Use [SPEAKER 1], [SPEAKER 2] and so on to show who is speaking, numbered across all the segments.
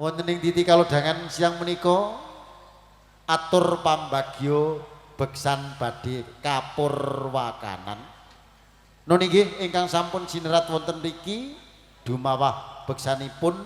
[SPEAKER 1] Wonten ing titi kalodhangan siang menika atur pambagya beksan badhe kapurwakanan. Nun inggih ingkang sampun sinerat wonten mriki dumawah beksanipun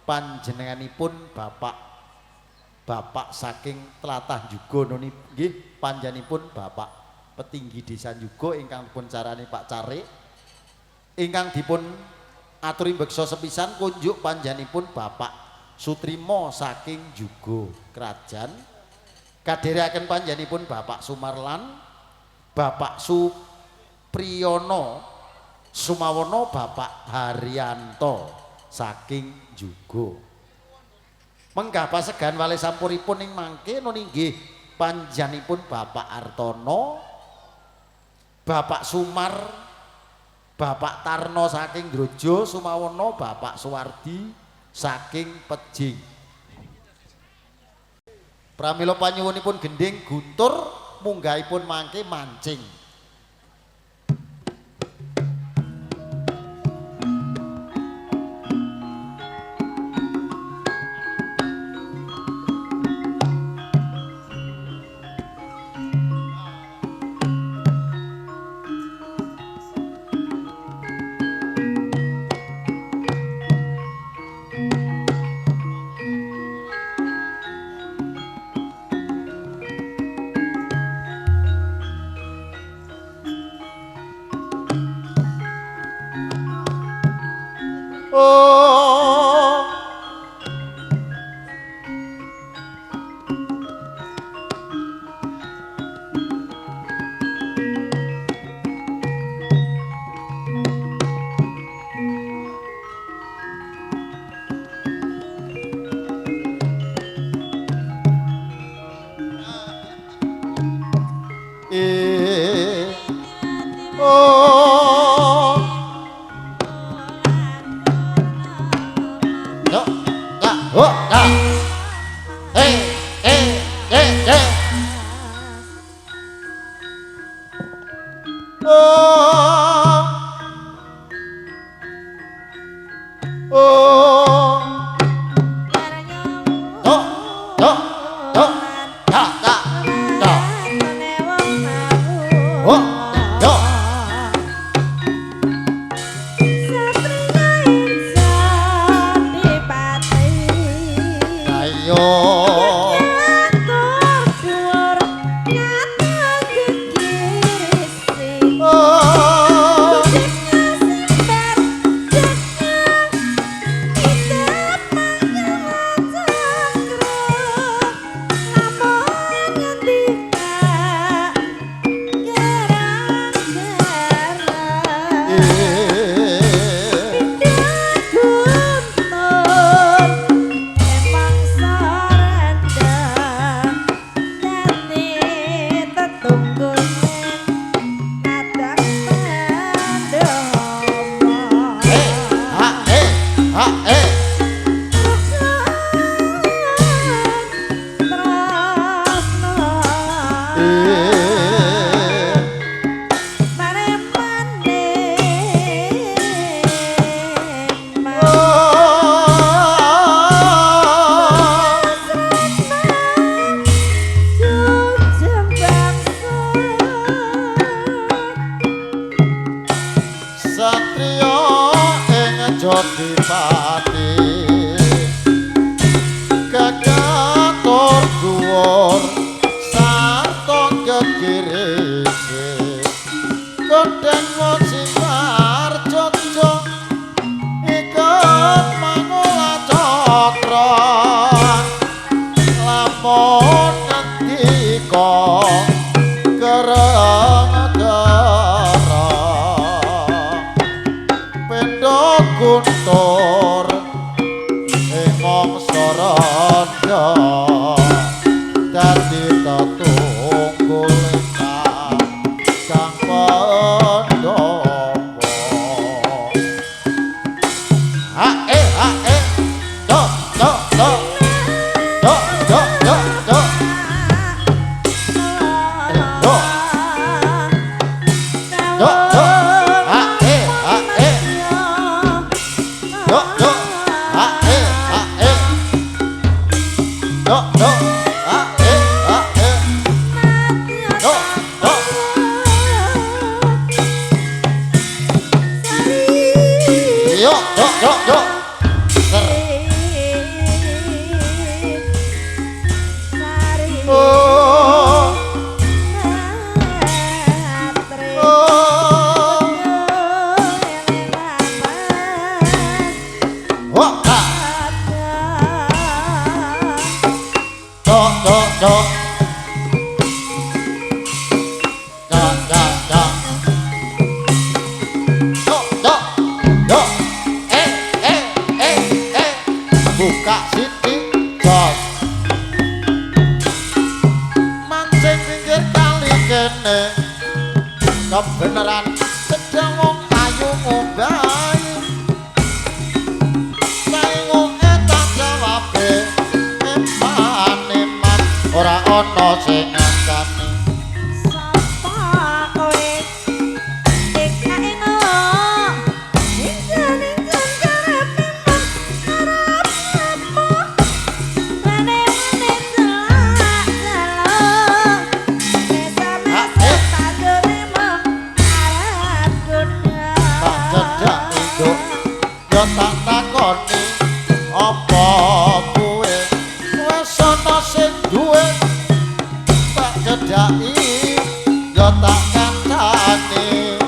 [SPEAKER 1] panjenenganipun Bapak saking tlatah Jugo nun inggih panjenenganipun Bapak petinggi desa Jugo ingkang dipun carani Pak Carik ingkang dipun aturi beksa sepisan kunjuk panjenenganipun Bapak Sutrimo saking Jugo Krajan kadherekaken panjenenganipun Bapak Sumarlan, Bapak Supriyono Sumawono, Bapak Haryanto saking Jugo. Menggah pasegan wale sampuripun ing mangke nun inggih panjenenganipun Bapak Artono, Bapak Sumar, Bapak Tarno saking Grojo Sumawono, Bapak Suwardi saking Pejing. Pramila panyuwunipun gendhing guntur munggahipun mangke mancing. cok. Cok cok cok. Cok cok. Cok. Eh eh eh eh. Buka sithik jos. Mancing pinggir kali kene. Kebenaran sedang wong ayu ngombahi. Saengoke tak jawabe eman-eman ora ana sing ngancani.
[SPEAKER 2] Sapa kowe TKNO ingsun-ingsun karepe mung arep apa wane-wane celak celuk mesa-mesa tagone mung arep godha.
[SPEAKER 1] Tak cedak induk yo tak takoni apa kowe wis ana sing duwe. Tak cedhaki yo tak kancani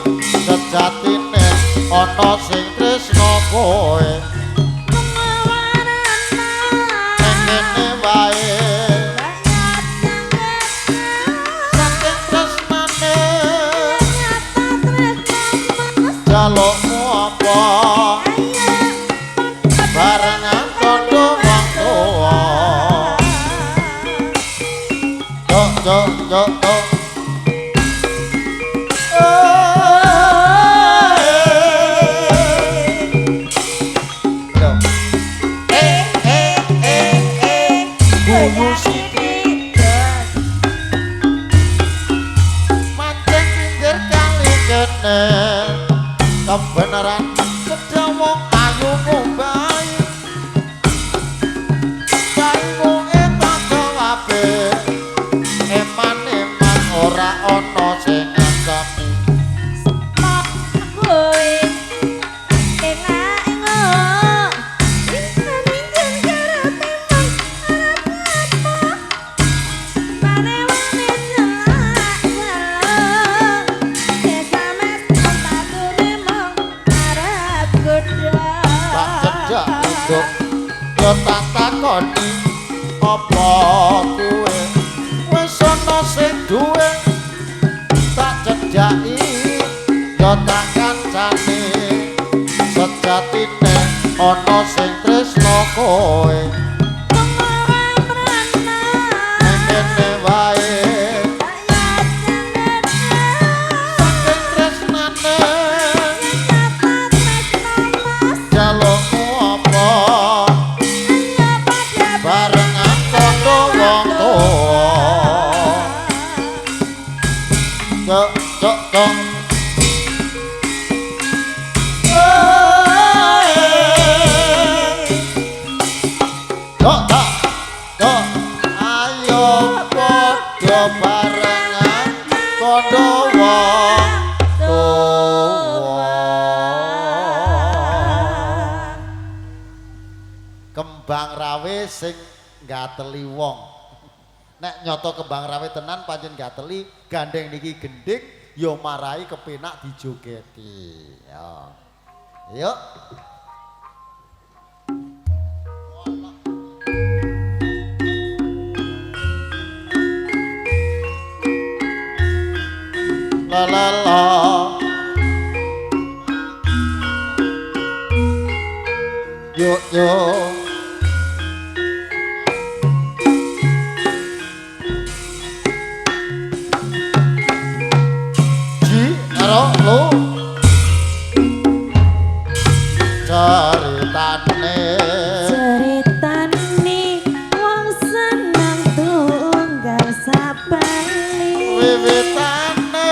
[SPEAKER 1] sejatine ana sing tresna kowe. Ning kene wae saking tresnane jalukmu apa barengan kandha wong tuwa. Cok cok cok cok. Eh eh eh eh. Guyu sithik mancing pinggir kali kene. Kebenaran sedang wong ayu ngombahi. Saengoke tak jawabe eman-eman ora ana sing ngancani. Tak cedak induk yo tak takoni apa kowe wis ana sing duwe. Tak cedhaki yo tak kancani sejatine ana sing tresna kowe. Ning kene wae saking tresnane jalukmu apa barengan kandha wong tuwa. Cok cok cok. Cok tak cok. Ayo padha barengan kandha wong tuwa. Kembang rawe sing gateli wong. Nek nyoto kembang rawe tenan pancen gateli, gandeng niki gending ya marai kepenak dijogeti. Ya. Yuk. La la la. Yuk yuk. Ji karo lo. Ceritane
[SPEAKER 2] Ceritane wong seneng tunggal sapali.
[SPEAKER 1] Wiwitane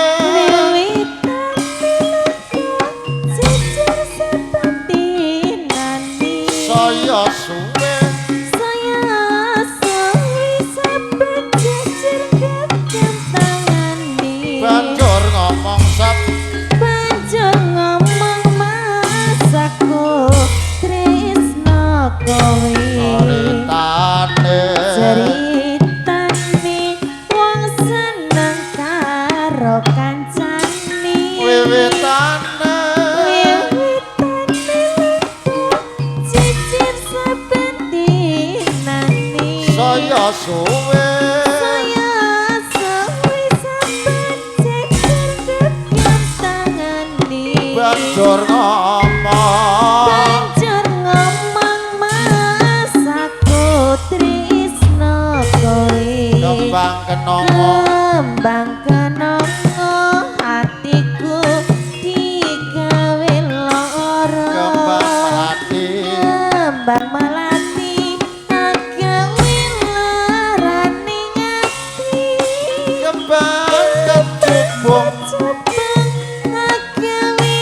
[SPEAKER 2] Wiwitane jejer sepatinane.
[SPEAKER 1] Saya suwe
[SPEAKER 2] Saya suwe saben jejer genggam tangane.
[SPEAKER 1] Banjur ngomong sep
[SPEAKER 2] Banjur ngomong mas aku tresno kowe.
[SPEAKER 1] Ceritane
[SPEAKER 2] Ceritane wong seneng karo kancane.
[SPEAKER 1] Wiwitane
[SPEAKER 2] Wiwitane jejer saben dinane.
[SPEAKER 1] Saya suwe Banjur ngomong.
[SPEAKER 2] Banjur ngomong mas aku tresno kowe.
[SPEAKER 1] Kembang kenongo.
[SPEAKER 2] Kembang kenongo hatiku digawe lara.
[SPEAKER 1] Kembang melati.
[SPEAKER 2] Kembang melati agawe larane ati.
[SPEAKER 1] Kembang kecubung.
[SPEAKER 2] Kecubung agawe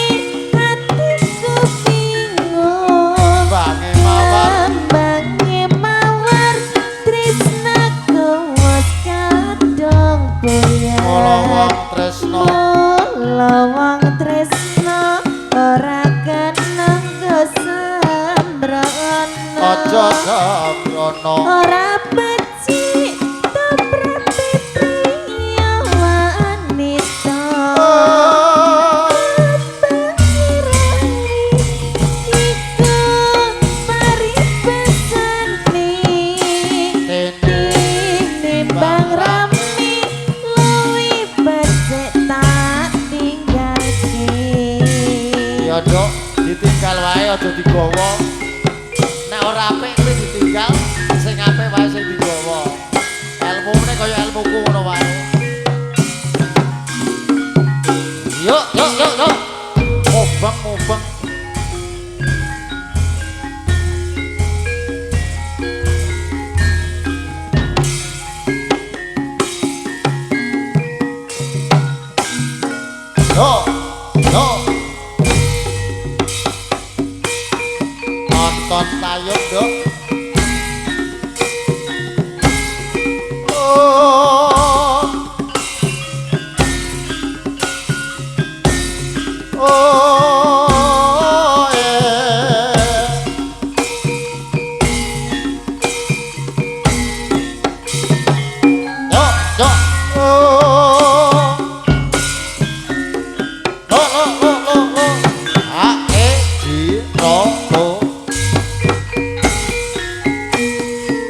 [SPEAKER 2] hatiku bingung.
[SPEAKER 1] Kembange mawar.
[SPEAKER 2] Kembange mawar tresnaku wis kadung buyar.
[SPEAKER 1] Mula wong tresno.
[SPEAKER 2] Mula wong tresno ora kena nggo sembrono.
[SPEAKER 1] Aja sembrono.
[SPEAKER 2] Ora becik tumrape priya wanita. Iku paribasane.
[SPEAKER 1] Dene
[SPEAKER 2] Tinimbang rame luwih becik tak tinggalke.
[SPEAKER 1] Ya nduk, ditinggal wae aja digawa. Nek ora apik kuwi ditinggal, sing apik wae sing digawa. Elmune kaya elmuku ngono wae. Yuk, yuk, yuk, yuk. Mubeng, mubeng. Yo, yo. Nonton tayub, Dok. Oh. Oh, eh. Yo, yo. Oh. Lo, lo, lo, lo, lo. A, E, G, ro, o.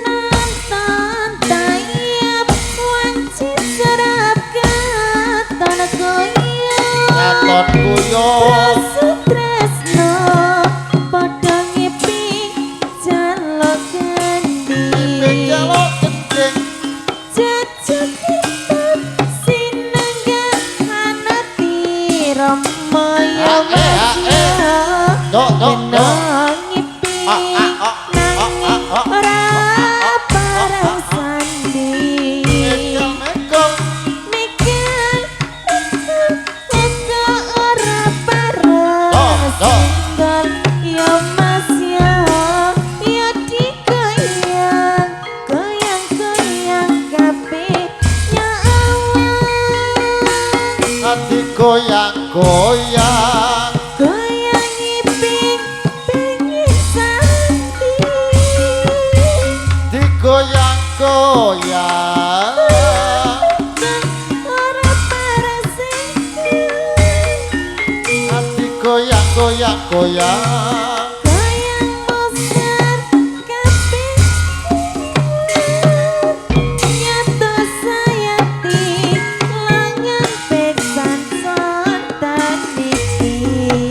[SPEAKER 2] Nonton tayub wanci serap katon goyang.
[SPEAKER 1] Katon guyub.
[SPEAKER 2] Rasa tresno padha ngipi jaluk
[SPEAKER 1] Ngipi
[SPEAKER 2] gending.
[SPEAKER 1] jaluk gending.
[SPEAKER 2] Jejeg kitab sinenggahan ati Rama ya
[SPEAKER 1] Ah, eh, ah, eh.
[SPEAKER 2] Mas ya.
[SPEAKER 1] Dok, dok, dok.
[SPEAKER 2] Kena ngipi
[SPEAKER 1] Ah, ah, ah,
[SPEAKER 2] nanging
[SPEAKER 1] ah, ah, ah,
[SPEAKER 2] ora
[SPEAKER 1] ah, ah, ah,
[SPEAKER 2] pareng
[SPEAKER 1] ah, ah.
[SPEAKER 2] sandi.
[SPEAKER 1] Mekel, mekel.
[SPEAKER 2] Mikir uga ora pareng
[SPEAKER 1] Dok, dok.
[SPEAKER 2] singgol ya Mas ya, ya digoyang goyang goyang kabeh nyawang.
[SPEAKER 1] Ati goyang goyang.
[SPEAKER 2] Goyang ngiping pengen sandi.
[SPEAKER 1] Digoyang goyang.
[SPEAKER 2] Ora pareng singgol.
[SPEAKER 1] Ati goyang goyang goyang.
[SPEAKER 2] Goyang musar kabeh nyato sayati langan beksan sonten iki.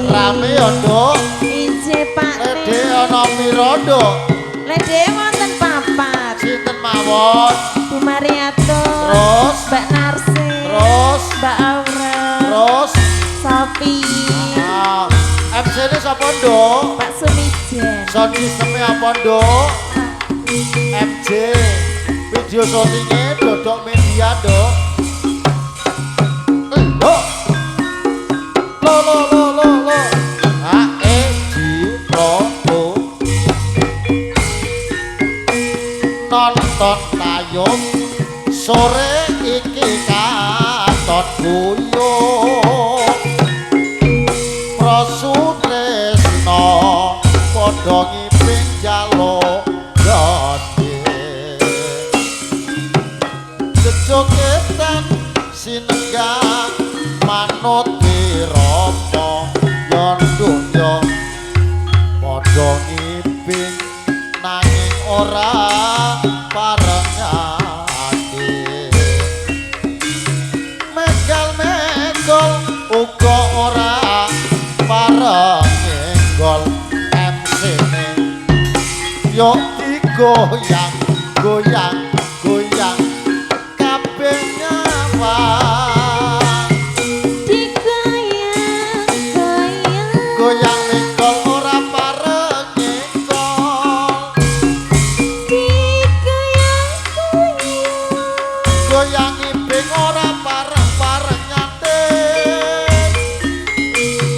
[SPEAKER 1] Rame ya, Nduk.
[SPEAKER 2] Inje Pak
[SPEAKER 1] Lede ana pira, Nduk?
[SPEAKER 2] Lede wonten papat.
[SPEAKER 1] Sinten mawon?
[SPEAKER 2] Bu Mariato.
[SPEAKER 1] Terus?
[SPEAKER 2] Mbak Narsi.
[SPEAKER 1] Terus?
[SPEAKER 2] Mbak Aura.
[SPEAKER 1] Terus?
[SPEAKER 2] Sopi.
[SPEAKER 1] Ah, MC-ne sapa, Nduk?
[SPEAKER 2] Pak Sumijen.
[SPEAKER 1] Sound system-e apa, Nduk? MJ. Video syutinge Dodok Media, Nduk. Lo. Lo lo lo lo lo. A E G ro O. Nonton tayub sore iki katon guyub. Prasutresna padha ngiping jaluk gending. Jejogetan sinenggah manut wirama yen donya padha ngiping nanging ora parengake. Megal-megol uga ora pareng. Goyang goyang goyang kabeh nyawang.
[SPEAKER 2] Digoyang goyang.
[SPEAKER 1] Goyang mengkol ora pareng ngengkol.
[SPEAKER 2] Digoyang goyang.
[SPEAKER 1] Goyang ibing ora pareng-pareng nyantik.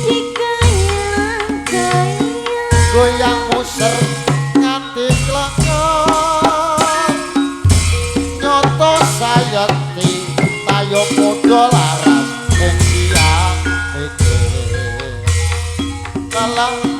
[SPEAKER 2] Digoyang goyang.
[SPEAKER 1] Goyang muser nganti klekon. Nyoto sayekti tayo padha laras ing siang iki. Lalang